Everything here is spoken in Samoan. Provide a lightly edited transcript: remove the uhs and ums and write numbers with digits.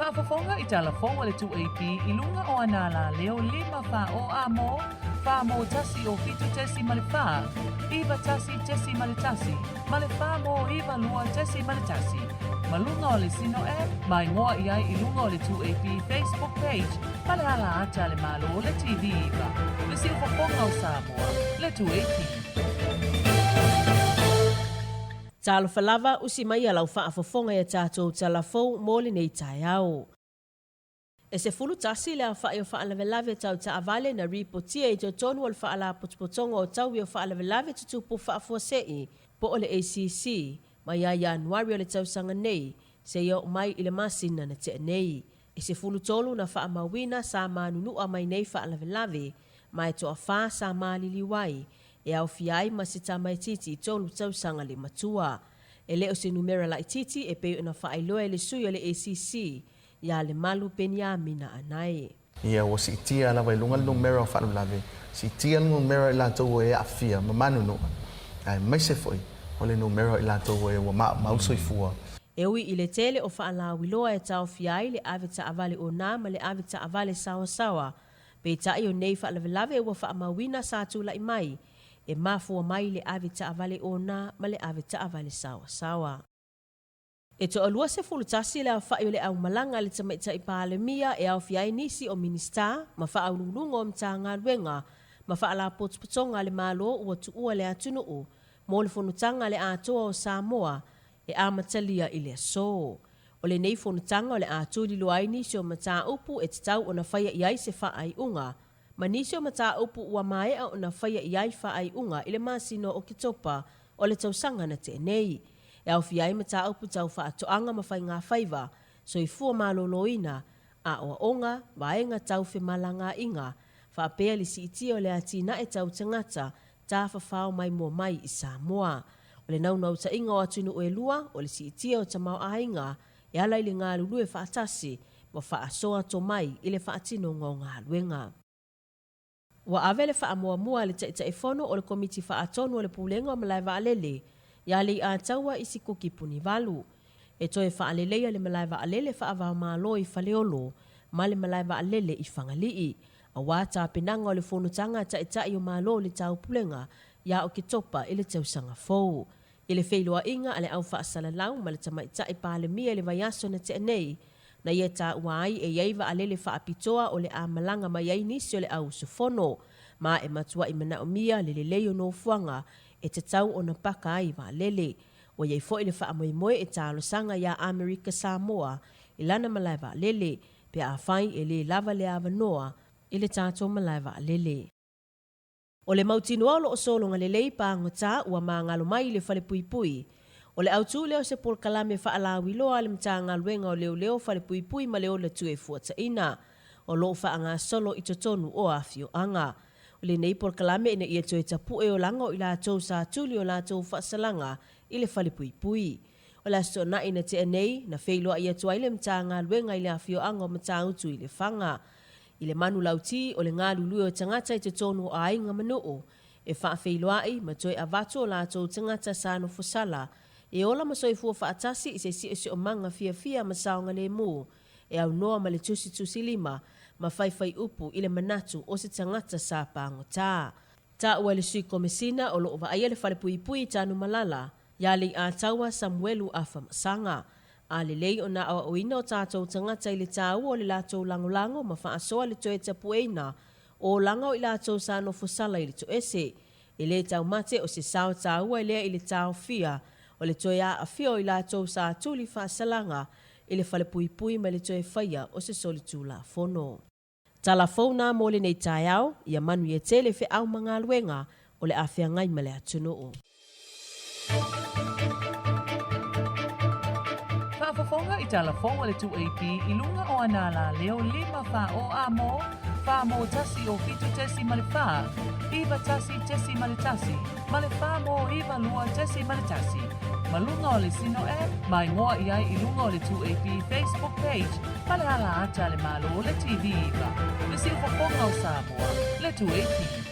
Faafofoga i tala fou a le 2AP i luga o ana alaleo 5 4 o a mo, 4 mo 1 o 7.4, 9 1.1 ma le 4 mo 9 2.1. Ma luga o le Sino App, ma igoa i ai i luga o le 2AP Facebook page ma le ala ata a le Malo le TV 9, le siufofoga o Samoa, le 2AP. Talofa lava, usi mai a lau faafofoga i a tatou tala fou mo lenei taeao. E 11 le aofai o faalavelave tau taavale na ripotia i totonu o le Faalapotopotoga o Taui o Faalavelave Tutupu Faafuasei po o le ACC mai ia Ianuari o le tausaga nei seia oo mai i le masina na tea nei. E 13 na faamauina sa manunua mai nei faalavelave ma e toafa sa maliliu ai e aofia ai ma se tamaitiiti tolu tausaga le matua. E le o se numera laitiiti e pei ona faailoa e le sui o le ACC iā Lemalu Peniamina Anae. Ia, ua siitia lava i luga le numera o faalavelave, siitia le numera o i latou e aafia ma manunua, aemaise foi o le numera o i latou e ua maumau soifua. E ui i le tele o faalauiloa e taofia ai le ave taavale ona ma le ave taavale saoasaoa, peitai o nei faalavelave ua faamauina sa tulai mai e mafua mai le ave taavale ona ma le ave taavale saoasaoa. E toalua 11 le aofai o le aumalaga a le Tamaitai Palemia e aofia ai nisi o Minisita ma faauluuluga o Matagaluega ma Faalapotopotoga a le Malo ua tuua le atunuu mo le fonotaga a le Atoa o Samoa e amatalia i le aso. O lenei fonotaga o le a tulilo ai nisi o mataupu e tatau ona faia i ai se faaiuga ma nisi o mataupu ua maea ona faia i ai faaiuga i le masina o Oketopa o le tausaga na tea nei. E aofia ai mataupu tau faatoaga ma faigafaiva, soifua maloloina, aoaoga, vaega tau femalagaaiga, faapea le siitia o le atinae tau tagata tafafao maimoa mai i Samoa. O le naunautaiga o atunuu e lua, o le siitia o tamaoaiga e ala i le galulue faatasi ma faasoa tomai i le faatinoga o galuega. Ua ave le faamuamua a le Taitaifono o le Komiti Faatonu o le Pulega o Malae Vaalele iā Leiataua i Sikuki Punivalu e toe faaleleia le malae vaalele faava-o-Malo i Faleolo ma le malae vaalele i Fagalii aua tapenaga o le fonotaga a Taitai o Malo o le Taupulega iā Oketopa i le tausaga fou. I le feiloaiga a le au faasalalau ma le Tamaitai Palemia i le vaiaso na tea nei, na ia taua ai e i ai vaalele faapitoa o le a malaga mai ai nisi o le au usufono, ma e matuai manaomia le lelei o nofoaga e tatau ona paka ai vaalele. Ua i ai foi le faamoemoe e talosaga iā Amerika Samoa i lana malae vaalele, pe afai e lē lava le avanoa i le tatou malae vaalele. O le mautinoa o lo o sologa lelei pagota ua magalo mai i le falepuipui. O le autū lea o se polokalame faalauiloa a le Matagaluega o Leoleo Falepuipui ma le Ola Tuefuataina o lo o faagasolo i totonu o afioaga. O lenei polokalame ina ia toe tapue olaga o i latou sa tuli o latou faasalaga i le falepuipui. O le Aso Toonai na tea nei, na feiloai atu ai le Matagaluega i le afioaga o Matautu i Lefaga. I le manulauti o le galulue o tagata i totonu o aiga ma nuu, e faafeiloai ma toe avatu o latou tagata sa nofosala, e ola ma soifua faatasi i se siosiomaga fiafia ma saogalemu, e aunoa ma le tusitusilima ma faifaiupu i le manatu o se tagata sa pagota. Taua e le Sui Komesina o lo o vaaia le falepuipui i Tanumalala, iā Leiataua Samuelu Afamasaga. A lelei ona aoaoina o tatou tagata i le tāua o le latou lagolago ma faasoa le toe tapueina o olaga o i latou sa nofosala i le toese. E lē taumate o se sao tāua lea i le taofia o le toe aafia o i latou sa tuli faasalaga i le falepuipui ma le toe faia o se solitulafono. Tala fou nā mo lenei taeao, ia manuia tele feau ma galuega o le a feagai ma le atunuu. Faafofoga i tala fou a le 2AP i luga o ana alaleo 5 4 o a mo, 4 mo 1 o 7.4, 9 1.1, ma le 4 mo 9 2.1. Ma luga o le Sino App, ma igoa i ai i luga o le 2AP Facebook page ma le ala ata a le Malo le TV 9, le siufofoga o Samoa, le 2AP.